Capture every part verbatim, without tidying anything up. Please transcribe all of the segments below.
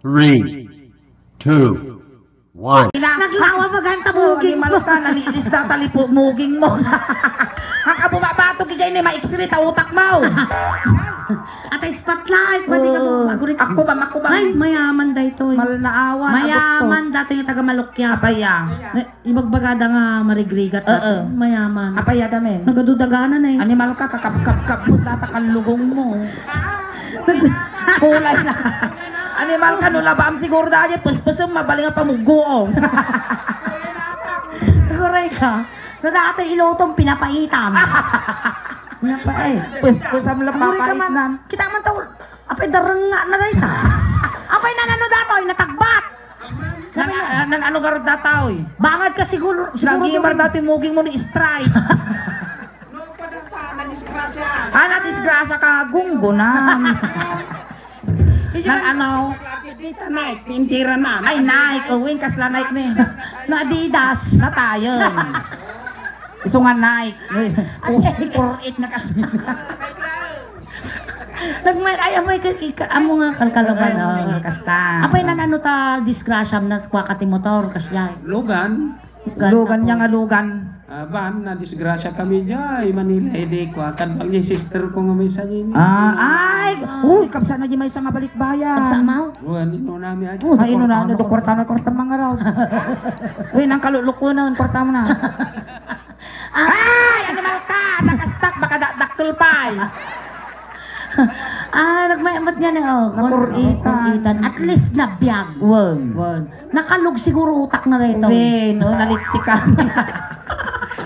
Three, two, one. Naglawa pa ganta muging mo. Animal ka, nalilis na talipo muging mo. Ang kabumabato, kaya ini ma-X-ray ta utak mo. Atay spotlight, pwede ka Oo. mo magurit. Ako ba, ako ba? Ay, mayaman daytoy. Malnaawan, Mayaman, abot to. Dati nga taga Malukya. Apaya. Na, ibagbagada nga marigrigat. Oo. Mayaman. Apaya damen. Nagadudaganan eh. Animal ka, kakabkabkab mo, data kan lugong mo. Kulay na. Animal ka, no labaam siguro dahil, puspusum, mabaling ang pamugguong. Agoray ka. No dati ilutom, pinapaitan. Pinapa-, ay, puspusam lang Agoray ka man. Papaitnan. Kita man tao, apay dareng nga na dayta. Apay nanano datoy, natagbat. Nan, nan, ano garud datoy? Bangad ka siguro, siguro Nagimar doon. Datoy muging mo ni strike. Ah, nadisgrasya ka, gunggunan. Nan ano? Dita Nike, tintira na. Ay, Nike. Oh, win, kasla Nike ni. No Adidas. Natayon. Isu nga Nike. Ay, Uy, ay. Kurit na kasi. Nagmay-, ay, amoy ka, ika-, amo nga kalkalaban, Ay, oh. Kasta. Apay, nanano ta disgrasyam na, kua ka ti motor, kasya. Logan. Logan niya nga Logan. Ah, ban, nadisgrasya kami diay Manila, idi kua, kadbag ni sister ko nga maysa diay. Ah, ay! Uy, kabsat na di maysa nga balikbayan. Kabsat mo? Uy, ano, inunami, ay. Uy, ay, inunami, do kwarta na, kwarta mangaraw. Uy, nang kalulukunan, kwarta mo na. Ah. Ay, animal ka! Nakastak, baka da-, dakkel pay. Ah, nagmayamat niya na, oh. Nakuritan. Nakuritan. At least nabiag. Wen. Wen. Nakalog siguro utak na dayta. Wen, oh, nalittikan.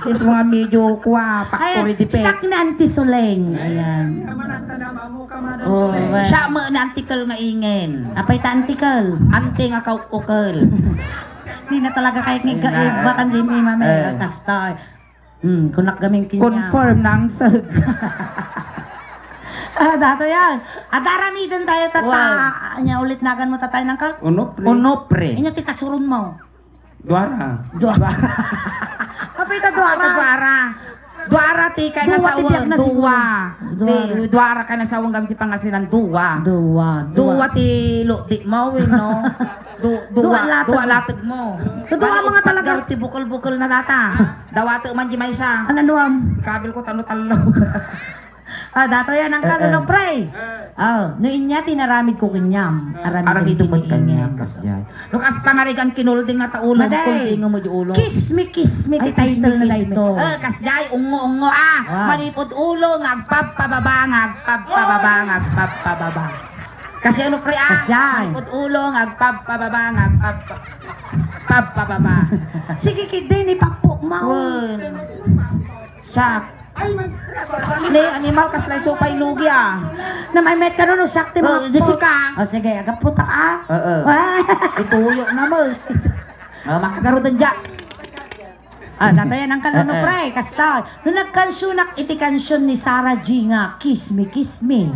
Is mga medyo kua, factory defect. Ay, siak ni Auntie Suleng. Ayan. Oh, wen. Siak mo ni Auntie Kel nga ingen. Apay ta Auntie Kel? Auntie nga kaukukel. Di na talaga kahit nga Ay, na. Iba kan din ni Mama, Eh. Kasta. Hmm, kunak gamin kinya. Confirm na ang sag. Ah, dato yan. Adaramiden tayo, tata. Wow. Anya ulit nagan mo, tatay, nang ka? Onopre. Onopre. Inyo ti kasuron mo. Duara. Duara. Apay ta duara. Apay ta duara. Duara ti kay Duwa ti nasawen, biag na duwa. Siguro. Duara. Ti, duara kay nasawen gamit ti Pangasinan, duwa. Duwa, duwa. Duwa ti lo-, di mo, eh, no? Du-, Duwa duwa, lateg. Duwa lateg mo. So, duwa Bali, mga uppat talaga. Garud ti bukel-bukel na data. Dawate man di maysa. Ano, ano, am? Kabil ko tano tallo. Ah, dato yan ang Ee. Kano, pre. Oh, no inya tinaramid ko kenyam. Aramid Aramid ko met kenyam. Kenyam, kasjay. No, kas pangarigan kinolding na ta ulo, Maday. Kolding mo di ulo. Kiss me, kiss me, ti Ay, title na kiss me, dayto. Kiss me. Eh, kasjay, ungo, ungo, ah. Wow. Malipod ulo, nga agpabpababa, nga agpabpababa, nga agpabpababa. Kasi ano, pre, ah? Kasjay. Malipod ulo, nga agpabpababa, nga agpabpa-, pabpababa. Sige, kidi ni Papo, ma. Wen. Siak. Ni animal kas lay supay lugi, ah. Na may met ka no, no, siak ti Oh, mga di po- sika. Oh, sige, agaputak, ah. Oo. Ah. Ituyo na mo. Oh, makagarod ang jack. Ah, datayan ang kalano, Eh, eh. Pre, kasta. No nagkansionak iti kansion ni Sarah G nga, Kiss Me, Kiss Me.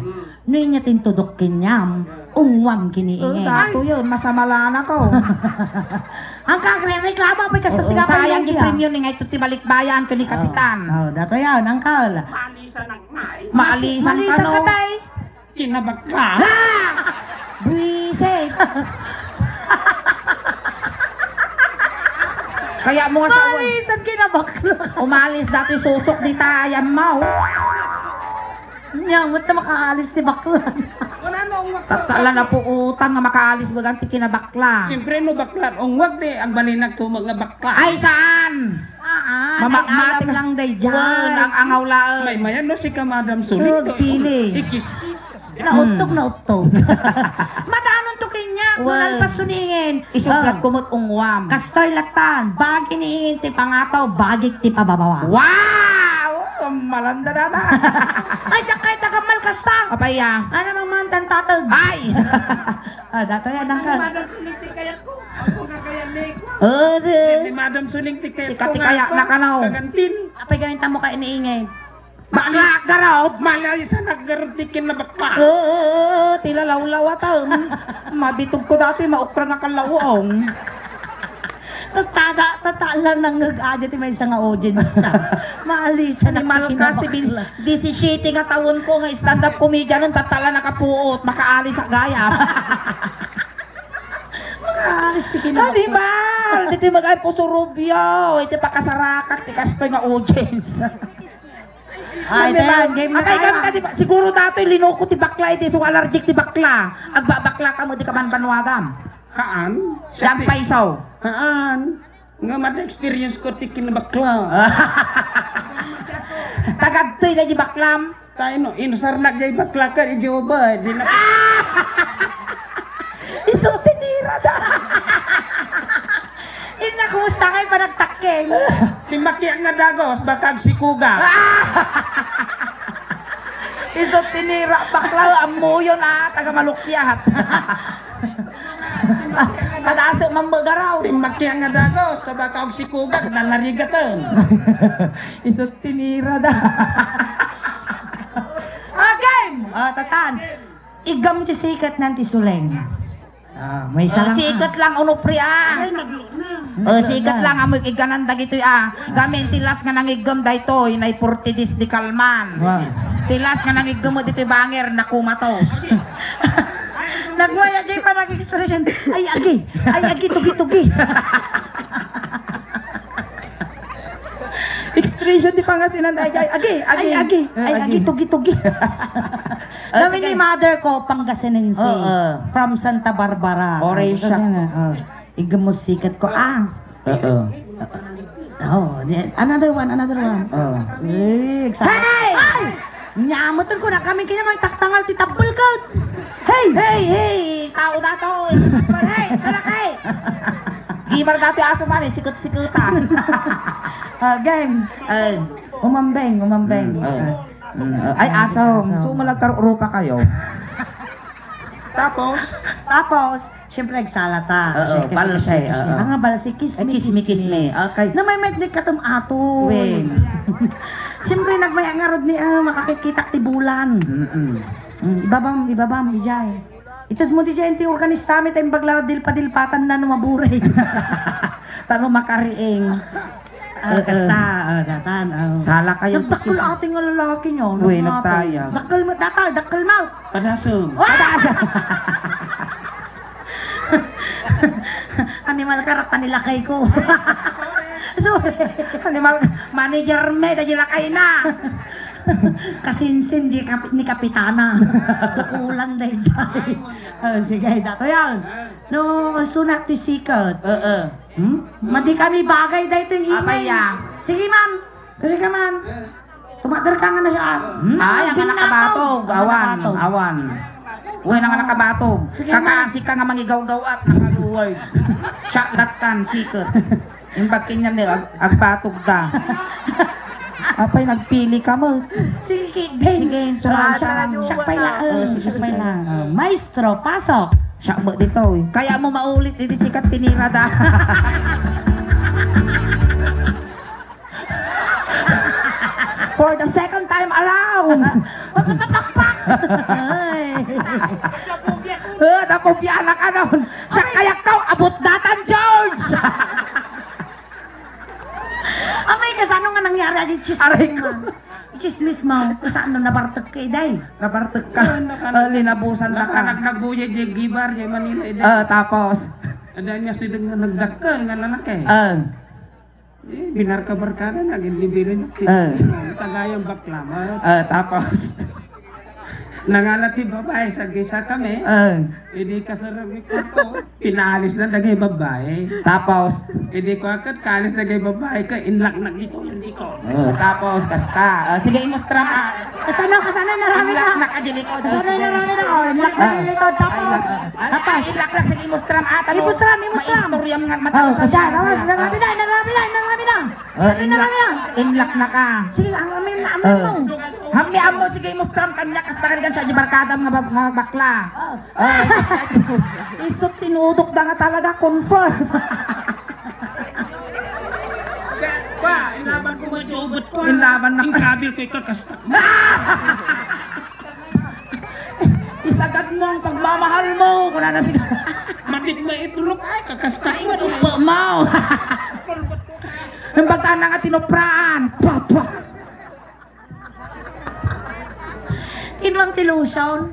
No inya tintudok kenyam, unguam kini Oh, ingen. Dato yun, masamalana ko. Ang kagre-reklamo, pa'y kasta Oo, siga pa sayang yung yung premium ni nga ito ti balikbayan, ito ni Oh, Kapitan. Oh, dato yan, angkal. Maalisan ang Maalisan Maalisan ka, no? Ka, tay. Kinabakla. Ah! Buwisit. Kaya mo nga sa Maalisan kinabakla. Umalis dati susok di tayan mo. Nyamot na makaalis ti bakla. Tatala na po utang nga makaalis bagan ti kinabakla. Siyempre, no bakla, ungwag di, ang balinag tumag nga bakla. Ay, saan? Ah, ah, Mama-, nag-alam matik-, lang day dyan. Wen, ang angaw laeng. May mayan, no, si ka Madam Sulit, Oh, to, pili. Ikis-kis. Nauttog, Hmm. nauttog. Madanon to kanya, Wen. Kunal pasuningin. Isublat Oh. ko met unguam. Kastoy latan, bagi ni ingin ti pangataw, bagik ti pababawa. Wow! Malanda data. Ay, dakay, tagammal kasta. Apaya. Ano mang man, tantatag? Ay! Ah, datoy, adang ka. Madam Suling ti kayat ko. Ako nga kaya ni ko. Oh, di. Ni Madam Suling ti kayat Ti ko kati nga kaya ako. Nakanaw. Kagantin. Apay gawin tamo ka iniingay? Bakla, garaw. Malay sa naggarod ti kinabakla. Oo, oo, oo, ti lalawlaw ata, um. Mabitog ko dati, maukra nga kalawong. Tatada, tatala nang ngag-aja ti maysa nga audience na. Maalisan Animal ka, si Bin-, kinabakla. Disisiete nga taon ko nga stand-up comedian, tatala nakapuot, makaalis sa gaya. Ah, sige na. Animal! Ditoy mag-ay puso rubio. Iti pakasarakak ti kastoy nga audience. Ay, Animal. Tayo, game na Apay, tayo. Kami kadi ba? Siguro datoy linuko ti bakla, iti so allergic ti bakla. Agbabakla kamo, di ka man banwagam. Haan? Dagpaiso. Haan? Nga mata experience ko ti kinabakla. Tagadtoy na di baklam. Tayo no, inusarnak jay bakla ka, di Jehovah, eh, di na. Isu tinira da. Inna, kumusta kay panagtakkel? Ti makiak nga dagos, baka agsikuga. Isu tinira, bakla, ammoyon, ah, taga Malukyat. Kada aso mamagaraw. Ti makiak nga dagos, tabaka og sikugat, nanarigaten. Isu tinira da. Ah, game! Ah, tatan. Igam ti siket nan ti suleng. Ah, may isa lang, siket lang, unupri, ah. Ay, naglo na. Oh, siket lang, amoy iganan dagitoy, ah. Gamin ti last nga nangiggem daytoy, nay forty days di kalman. Wow. Ti last nga nangiggem ditoy banger, nakumatos. Nagwaya jay panag-expression. Ay, agi. Ay, agi, tugi-tugi. Expression ti Pangasinan, ay, ay, agi, agi. Ay, agi. Ay, agi, tugi-tugi. Ah, Kami sige. Ni mother ko, Pangasinense. Oo. From Santa Barbara. Oray siya. Kasi nga, oh, igam mo siket ko. Ah. Oo. Oh, di- another one, another one. Oh. Eh, excited. Hey! Ay! Nyamutan ko na kami kanya may taktangal ti tabbel ket. Hey! Hey, hey! Tao na to! Hey, salakay! Gimar dati aso man eh, sikut-sikutan. Ah, game. Ay. Umambeng, umambeng. Mm, oh. Ah. Mm, oh. Ay, aso. Aso. So, malagkarurupa kayo. Tapos? Tapos, siyempre, nagsala ta. Oo, siyempre, balse, kismis-kismis. Oo. Ah, nga balse, kismis-kismis. Ay, kismis-kismis. Okay. Na may met di katum ato. Wen. Siyempre, nagmay-angarod ni, ah, makakikita ti bulan. Mm-mm. Mm, ibabam, ibabam, ijay. Ited mo di dyan ti organista mi, ta imbag la dilpa-dilpatan na no maburay. Tano makariing. Ah, eh, kasta, eh. Ah, datan, ah. Sala kayo, nagdakkel ati nga lalaki niyo. Uy, nagtayag. Dakkel mo, data, dakkel mo. Padasem. Ah! Padasem. Animal ka, rata ni lakay ko. Sorry. Animal ka, manager me, dagiti lakay na. Kasinsin di kap-, ni Kapitana. Tukulan daydiay. Oh, sige, dato yan. No, sunak ti sikat. Oo. Hmm? Madi kami bagay daytoy imay. Apay, ya. Sige, ma'am. Kasi ka, ma'am. Tumater ka nga na siya. Hmm? Ay, ang anak kabatog. Awan, awan. Uy, nang anak kabatog. Sige, ma'am. Kakasi ka nga mangigawgaw at nakaluward. Siya latan, sikat. Imbag kenyan ni, ag-, agbatog da. Apay, nagpili ka mo. Sige, game. Sige, sumaon siya. Ah, siya pay lang. Oh, sige, siya pay lang. Oh, maestro, pasok. Siya mo dito, eh. Kaya mo maulit, hindi sikat tinira da. For the second time around. Ay. Eh, napupia na ka nun. Siya kaya ka, abot datan, George! Amay, kasano nga nangyari adi chismis? Aray ko. Chismis mo, kasano nabartek ka, day? Nabartek ka? Ah, naka- Ah, linabusan na ka. Naka-, nagbuya di Gibar, di Manila, eh, day. Ah, tapos? Ada niya sila nga nagdakkel nga lalaki. Ah. Eh, binarka-barkada, naging libirin. Ah. Tagayang baklama. Ah, tapos? Nangala ti babae, sa gisa kami. Ah. Idi kasarami ko to, pinalis na dagay babae. Tapos? Idi ko akat, kalis dagay babae ka, inlaknak dito, hindi ko. Ah, tapos, kasta. Ah, sige, imustram, ah. Kasano, kasano, narami na. Inlaknak, ah, di likod. Kasano, narami na. Oh, inlaknak, ah, di likod. Tapos? Tapos? Inlaknak, sige, imustram, ah, tano. Imustram, imustram. Maistoryam nga, oh, matalusan kasi, na. Tawas, narami na, narami na, narami na. Ah, narami na, inlak-, narami na. Inlaknak, ah. Sige, ang amin na, amin mo. Ah. Hamni ammo, sige, imustram kanya, kas pakarigan sa di barkadam nga bab-, nga bakla. Oh. Ah. Isut tinudok da nga talaga, confirm. Pa, inlaban ko nga di ubot ko. Inlaban na. Inkabil ko ikaw, kasta. Isagad mo ang pagmamahal mo, kuna na si Matik maitulog, ay, kakasta mo. Ay, tumba mo. Nang pagtana nga tinupraan. Pa, pa. Inuam ti lotion.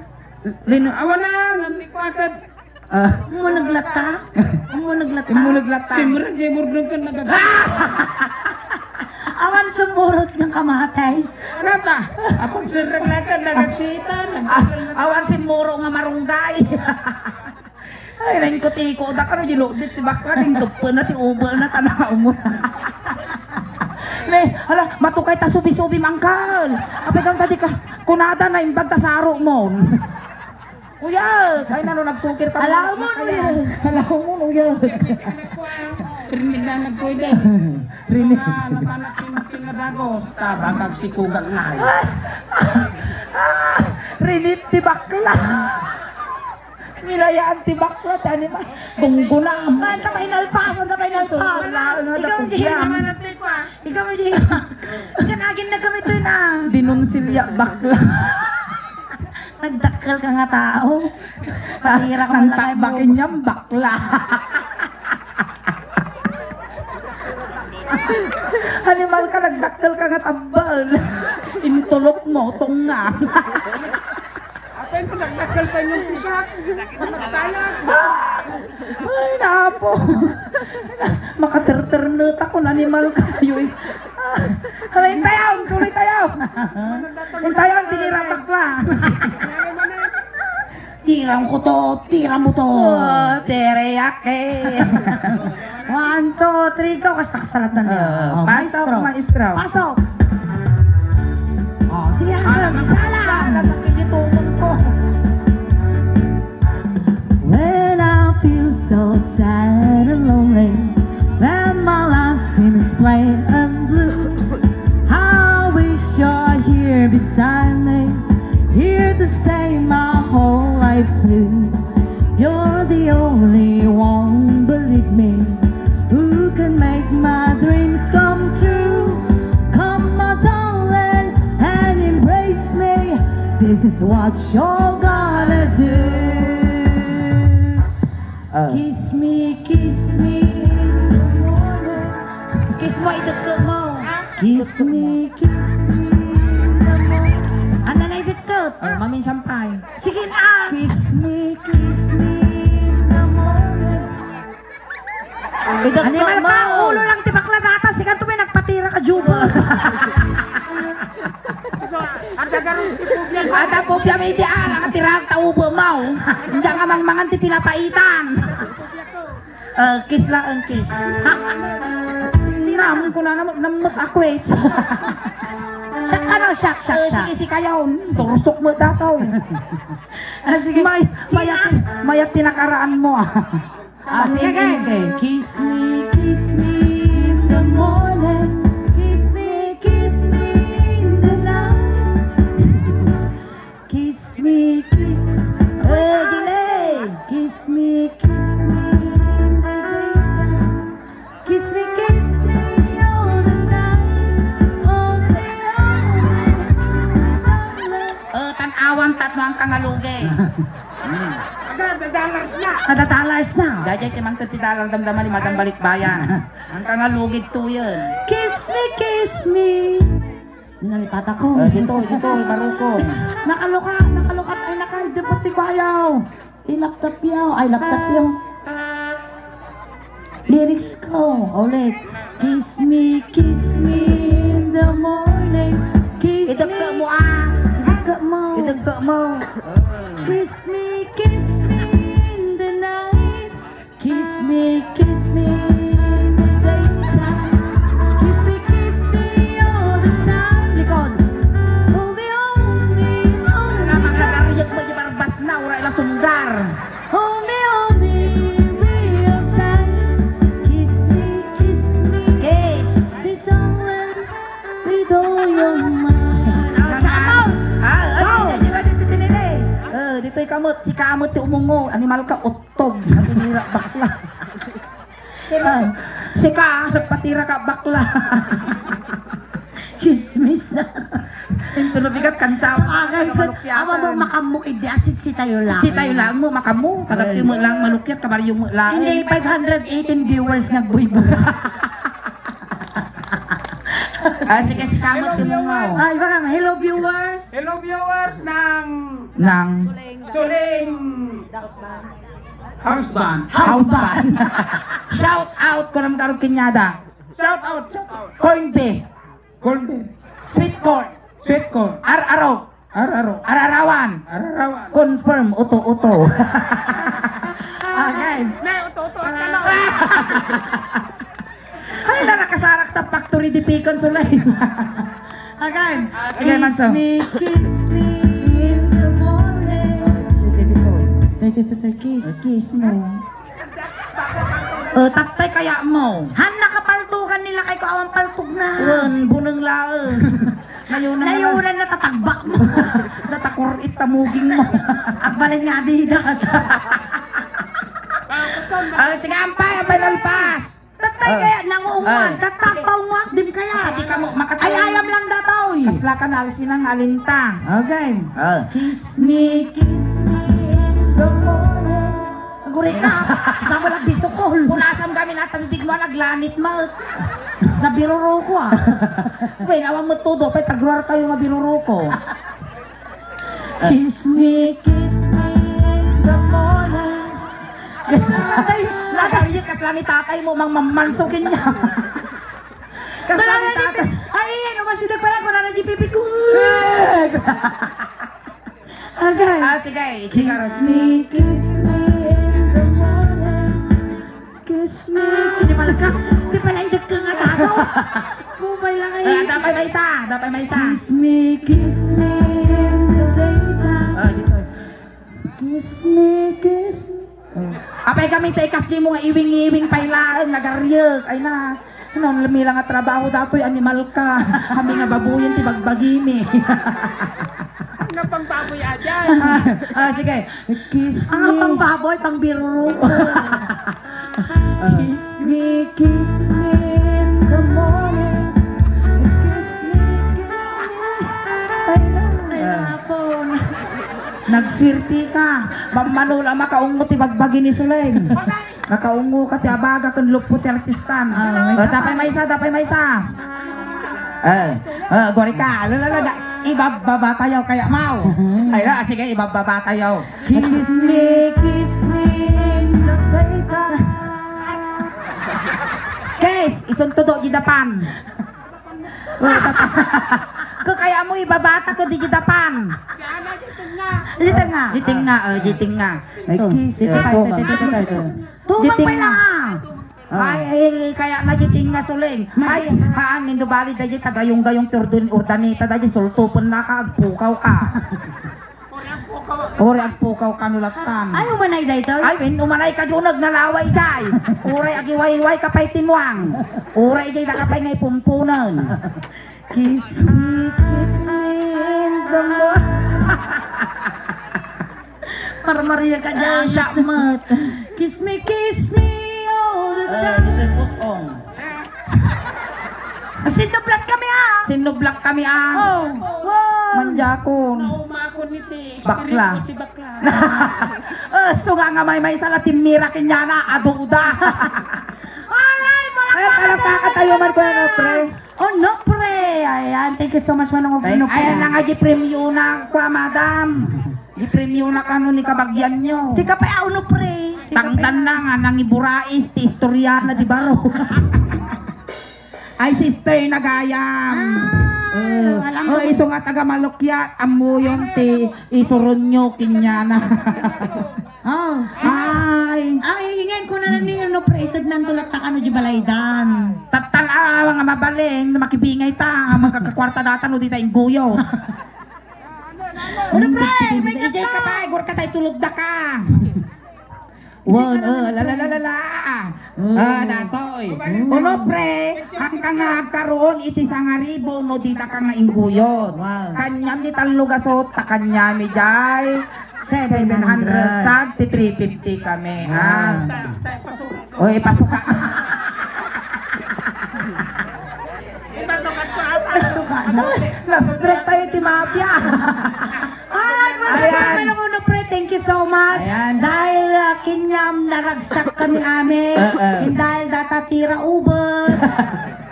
Lino-, awan na, naglikwated. Ah. Immuneg latta? Immuneg latta? Immuneg latta. Simrek, immuneg kan nagaga-. Awan sumurot nga kamatis. Ano ta? Apag sirrek latta, nagagsita, nag-, Ah, awan simuro nga marunggay. Ay, nangkuti ko, da kano di lodit, ti bakla, tingkupna, ti ubelna, tanaw mo. Ne, hala, matukay ta subi-subi, mangkal. Apay kang tadi ka, kunada na imbag ta saro mo. Uyag! Ay, nano, nagsukir ka. Alaw mo, uyag! Alaw mo, uyag! Rinig na nagkuy din. Rinig. Sa napanak yung pinadago, tabang kang sikugang na. Rinig ti bakla. Nilayaan ti bakla, ti animal. Gungguna. Anta pa inalpas, anta pa inalpas. Wala, wala, ikaw, hindi. Ikaw, hindi. Ikaw, agin na kami to na. Dinunsilya, bakla. Nagdakkel ka nga tao. Patira ka man lang kayo. Nang takbakin niyang bakla. Animal ka, nagdakkel ka nga tambal. Intulok mo, tunga. Apay mo, nagdakkel pa yung pisak. Nagtayag. Ay, napo. Makaterternetak kun animal kayo, eh. Ah, hala, intayon, tuloy tayo. Intayon, tinira bakla. Tiram ko to, tiram mo to. Oh, teriyaki. One, two, three, go. Kasta, kasta lang na. Ah, oh, pasok, maestro. Maestro. Pasok. Oh, sige, ah, hanggang isa lang. Nasa kilituman ko. When I feel so sad and lonely, when my life seems plain and blue, I wish you're here beside me, here to stay my whole life through. You're the only one, believe me, who can make my dreams come true. Come, my darling, and embrace me. This is what you're gonna do. Ah. Kiss me, kiss me in the morning. Kiss mo, idekkel mo. Kiss me, kiss me in the morning. Ano na idekkel? Oh, maminsan pa eh. Sige na. Kiss me, kiss me in the morning. Animal ka, ulo lang ti bakla data, sikan to may nagpatira ka, juba. Ada po biya may di ala, natirak ta ubo mo. Hindi nga mangmangan ti pinapaitan. Eh, kiss lang, kiss. Sinam ko na naman, namot akwit. Siak ka na, siak, siak, eh, siak. Sige, si kayon. Tursok mo dataw. Ah, sige. May, si mayat, ah, mayat tinakaraan mo, ah. Ah, sige, sige. Kiss me, kiss me in the morning. Kiss me, kiss me in the night. Kiss me, kiss. Eh, delay. Kiss me, kiss me in the daytime. Kiss me, kiss me all the time. Only, only, only, darling. Eh, tan-awam ta no ang kangalugi. Ada, ada dollars na. Ada dollars na. Daydiay ti mangted ti dollar, damdama ni Madam Balikbayan. Ang kangalugi to yan. Kiss me, kiss me. Nalipata ko. Eh, dito, dito, marukong. Nakalukat, nakalukat, ay, nakaidepot ti bayaw. Ti laptop yaw, ay, laptop yaw. Lyrics ko, ulit. Kiss me, kiss me in the morning. Kiss me. Idagka mo, ah. Idagka mo. Idagka mo. Kiss me, kiss me in the night. Kiss me, kiss me in the daytime. Kiss me, kiss me all the time. Likod. Hold me, hold me, hold me tight. Namang nagaryek mo, di barbas na, ura ila sunggar. Hold me, hold me real tight. Kiss me, kiss me. Kiss. Be darling with all your might. Ah, siya mo. Ah, ah, go. Dito, dito, dito, dito, dito. Eh, ditoy kamot, si kamot ti umungo, animal ka, Tog, natinira bakla. Ah, sika, nagpatira ka bakla. Chismis na. Ito na bigat, kansawan. Sa bagay, awa mo, makammo, idi asit si tayo lang. Si tayo lang mo, makammo. Tagat mo lang, malukyat, kabaryo mo lang. Hindi, five hundred eighteen viewers nagbuybuy. Ah, sige, si kamot, hello, viewers. Ay, baka, hello, viewers. Hello, viewers ng Nang Suling. Suling. Daos ba? House band. House band. Shout out, kunam karong kinyada. Shout out, shout out. Corned beef. Corned beef. Sweet corn. Sweet corn. Ar-aro. Ar-aro. Ararawan. Ararawan. Confirm, uto-uto. Okay. Nay, uto-uto, ano? Ay, na nakasarak ta factory di Picon Sulay. Okay. Ah, sige, Manso. Kiss me, kiss me in the morning. Dito, dito, dito, kiss. Kiss mo. O, tattay kaya mo. Han, nakapaltugan nila kay ko awan paltog na. Wen, buneng laeng. Nayunan na. Nayunan na tatagbak mo. Natakur it tamuging mo. Agbalin nga Adidas. Ah, sige, ampay, ampay, nalpas. Tattay kaya nangunguan, ah, tattay paunguak din kaya. Di ka mo makatay. Ay, ayam lang datoy. Kasla ka na, alsinang alinta. Okay. Ah. Kiss me, kiss me in the morning. Aguri ka, sa mo lang bisukol. Punasan kami na tambig mo, naglanit mo. Sa biruroko, ah. Well, awan mo todo, pa'y tagruar kayo nga biruroko. Kiss me, kiss me in the morning. Ay, nagariyak kasla ni tatay mo, mang mamansukin niya. Kasla ni tatay. Ay, ano ba si Dagpala? Kung ano, G P P ko. Agay. Ah, sige, sige. Kiss me, kiss me in the morning. Kiss me. Di pala ka, di pala idagka nga datos. Kumay lang ay. Ah, dapat may isa, dapat may isa. Kiss me, kiss me in the daytime. Ah, dito. Kiss me, kiss me. Apay kami, tay, kasi mo nga iwing-iwing pay laeng, nagaryek. Ay na, ano, lami lang nga trabaho datoy, animal ka. Kami nga babuyin ti bagbagimi. Nga pangbaboy a dyan. Ah, ah, sige. Kiss me. Ang pangbaboy, pang biruroko. Kiss me, kiss me in the morning. Kiss me, kiss me. Ay, ay, ah. Hapon. Nagswerte ka. Mammano la makaungo ti bagbagi ni Suleng. Nakaungo ka ti abaga ken luppo ti artistan. Ah, may isa pa. Dapay maysa, dapay maysa. Eh, eh, gori ka. Lala, lala. Ibabbaba tayo kaya, Mau. Ay, ah, sige, ibabbaba tayo. Kiss me, kiss me in the daytime. Kiss, isuntudo di dapan. Oh, dapan. Kakaya mo ibabata ko di dapan. Diyan nga. Diting nga, oh, diting nga. Ay, kiss. Ito, ito, ito, ito, ito. Tumang pa lang. Ay, ay, kaya na diting nga suling. Ay, haan, nindo bali, dagiti tagayong-gayong ti urdun-, urdaneta, dagiti sultupen na ka, agpukaw ka. Uri agpukaw ka no lattan. Ay, umanay daytoy? Ay, wen, umanay ka diay, nagnalawa idiay. Uray agiwayway ka pay tinuang. Uray idiay da ka pay nga ipumpunen. Kiss me, kiss me in the morning. Marmaria ka diay, siya met. Kiss me, kiss me all the time. Eh, dito yung pusong. Sinnublat kami, ah. Sinnublat kami, ah. Oh, wow. Manjakon. Naumakon iti bakla. Experience ko ti bakla. Eh, so nga nga may may sala timmira kenyana, aduda. Alright, palakpakan tayo, Manong Onofre. Onofre. Ayan, thank you so much, Manong Onofre. Ayan na nga, di premio na, kwa, madam. Di premio na kano ni kabagian nyo. Di ka pa, ah, Onofre. Tangdan na nga, nangiburais, ti istorya na, di baro. Ay, sister, nagayam. Ah, eh, alam ko. Oh, isu nga taga Malukyat, ammoyon ti isuron nyo, kenyana. Oh. Ay. Ay, ingen ko na ni, ano, pre, ited nan tulat ta kano di balaydan. Tattan, ah, nga mabalin, makibingay ta, magkakakwarta data no di ta ingguyot. Ano, pre, may kanta. Ijay ka pa, igor ka tayo tulog da ka. Wan, eh, la, la, la, la, la. Mm. Ah, datoy. Mm. Onofre, hangka nga agkaroon iti sangaribu no dita ka nga ingguyot. Wow. Kaniam di tallo gasot, ta kaniam idiay seven hundred, seven hundred. Tag ti three fifty kami, ah. Wow. Oy, ipasuka. Ipasuka. Ipasuka. Last break tayo, ti mafia. Alright, Ayan. Manong Onofre, thank you so much. Ayan. Dahil, ah, kaniam naragsak kami amin. Eh, eh. Dahil data tira uber.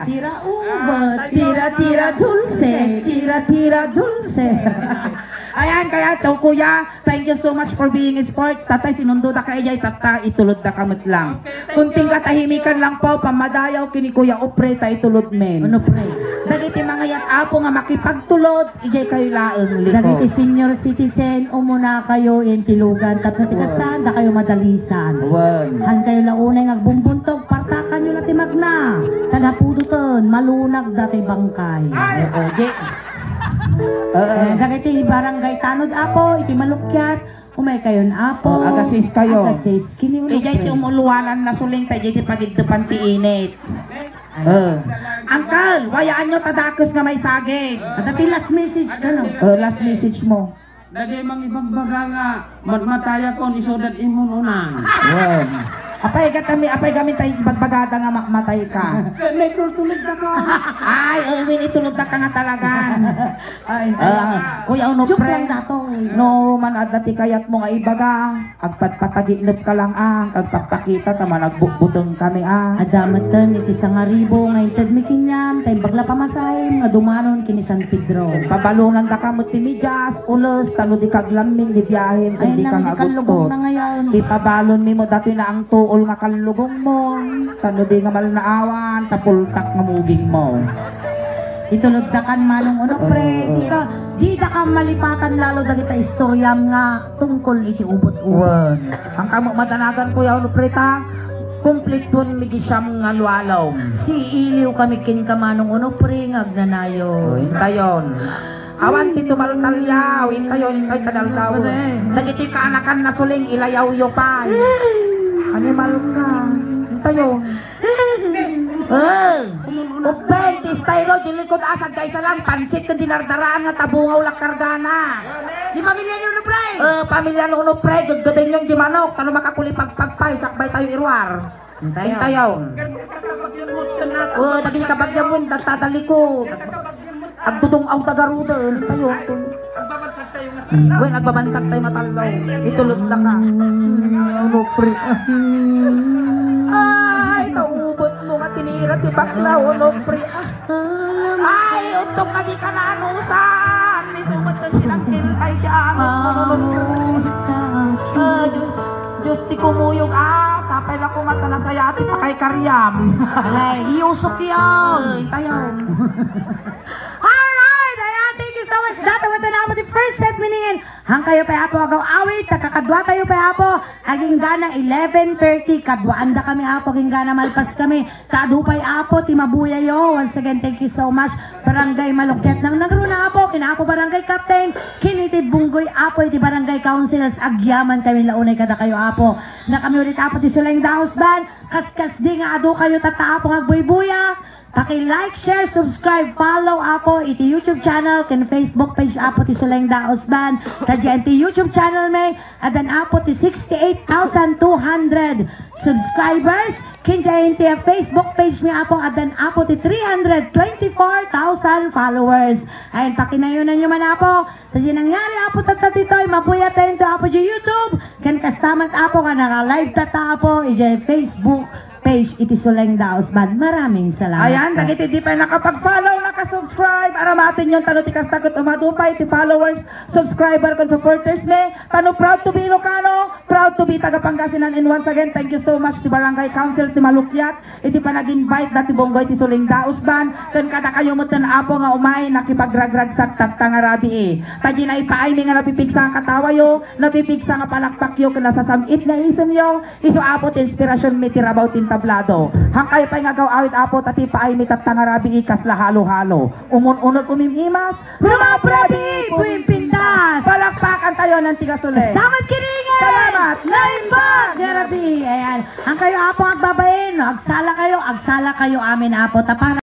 Tira uber, tira, tira dulce, tira, tira dulce. Ayan, kaya to, kuya, thank you so much for being a sport. Tatay, sinundoda ka ijay, tatta, itulodda ka met lang. Kunting katahimikan lang po, pamadayaw, kini Kuya Opre, ta itulod men. Ano, pre? Dagiti mangayat, Apo, nga makipagtulod, ijay kayo laeng, liko. Dagiti senior citizen, umuna kayo, intilugan, tapno ti kasta, da kayo madalisan. Wen. Han kayo la unay nga agbumbuntog, partakan yo la ti magna. Tan hapudoten, malunag da ti bangkay. Oo, di. Eh, dagiti barangay tanod, Apo, iti Malukyat, umay kayon, Apo. Oh, agasis kayo. Agasis, kini ulo, ijay ti pre. Umuluanan na suling, ta ijay ti pagiddepan ti init. Eh. Uncle, wayaan nyo ta dakes nga maisagid. Adda ti last message, ano? Eh, last message mo. Dagay mangibagbaga nga matmatayakon, isu dat imun unang. Wen. Apay gatami, apay gamin tay ibagbagada nga ma-, matay ka. May tultulog ka ka. Ay, eh, win itulog ka nga talagan. Ay, ah, Kuya Onofre. Joke lang, Datoy. No man adda ti kayat mo nga ibaga, agpatpatagitnep ka lang, ah, agpakpakita ta managbutbuteng kami, ah. Adda metten iti sangaribo nga inted mi kaniam, ta imbag la pamasahem nga dumanon ken ni San Pedro. Pabalonandaka met ti medias, ules, ta no di ka aglamming ni biahem, ken di ka nga aguttot. Ipabalonmi met datoy naangtuol nga kallugongmo, ta no di nga malnaawan, ta pultak nga mugingmo. Ituloddakan, Manong Onofre, oo. Dika, didaka malipatan lalo dagita istoriam nga tungkol iti ubot-ubot. Wen. Ang kamo madanagan, Kuya Onofre, ta, kumplituenmi di siam nga alualom. Siiliw kami kenka, Manong Onofre, nga agnanayon. O, intayon. Awan ti tumaltalyaw, intayon, intay kadaldaw. Dagiti kaanakan na suling, ilayawyo pay. Animal ka. Intayon. Eh, upen, ti styro, di likod, ah, saggaysa lang, pansit ken dinardaraan nga tabungaw la kargana. Di pamilya ni Onofre? Eh, pamilya ni Onofre, geggedenyon di manok, ta no makakulipagpag pay, sakbay tayo iruar. Intayon. Oh, dagiti kabagyamon, tataliko. Agdudung-aw ta garuden. Intayon. Wen, agbabansag tayo matallo. Itulod na ka. Onofre. Ay, naubot mo nga tinira ti bakla, Onofre. Ay, untong nga di ka naanusan. Ni sumat na sinangkil ay di anus mo, Onofre. Ah, Diyos, Diyos ti kumuyog. Ah, sapay la kumata nasaya ti pakay karyam. Alay, iusok yan. Ay, tayo. Alright, ayan, thank you so much. Dati mo ito na mo the first set, meaning in, hang kayo pa, Apo, agaw awit, kakadwa tayo pa, Apo, aging gana eleven thirty, kadwaan da kami, Apo, aging gana malpas kami, tadu pa'y, Apo, ti mabuya yo. Once again, thank you so much, Barangay Malukyat nang nagruna, Apo, kin Apo Barangay Captain, kin iti bunggoy, Apo, iti Barangay Councils, agyaman kami launay kada kayo, Apo, na kami ulit, Apo, ti Suleng Daos Band, kaskas di nga adu kayo, tatta, Apo, nga agbuybuya, Paki-like, share, subscribe, follow, Apo, iti YouTube channel ken Facebook page, Apo, ti Suleng Daos Band. Ta diay ti YouTube channel mi, addan, Apo, ti sixty-eight thousand two hundred subscribers. Ken diay ti Facebook page mi, Apo, addan, Apo, ti three hundred twenty-four thousand followers. Ayan, pakinayunan nyo man, Apo. Ta diay nangyari, Apo, tatta ditoy, mabuya tayo, Apo, diay YouTube. Ken kasta met, Apo, nga naka-live tatta, Apo, idiay Facebook page iti Suleng Daos Band. Maraming salamat. Ayan, dagiti di pay nakapag-follow, naka-subscribe, aramatenyon, tano ti kasta ket umadu pay ti followers, subscriber, ken supporters mi. Tano proud to be Ilocano, proud to be taga Pangasinan. And once again, thank you so much ti Barangay Council ti Malukyat iti panag-invite da ti bunggoy ti Suleng Daos Band, ken kadakayo metten, Apo, nga umay nakipagragragsak tatta nga rabii. Ta diay naipaaymi nga napipigsa nga katawayo, napipigsa nga palakpakyo, ken nasasam-it nga isemyo, Isu, Apo, ti inspirasionmi ti rabaw ti entablado. Hangkayo pay nga agaw awit, Apo, ta ti paaymi tatta nga rabii kasla halo-halo. Umun-uneg umim-imas, rumabrabii, buin pintas. Palakpakan tayo ng tiga Suleng. Salamat, Kiringan! Salamat! Naimbag nga rabii. Ayan. Hangkayo, Apo, agbabain, no? Agsala kayo, agsala kayo amin, Apo. Ta para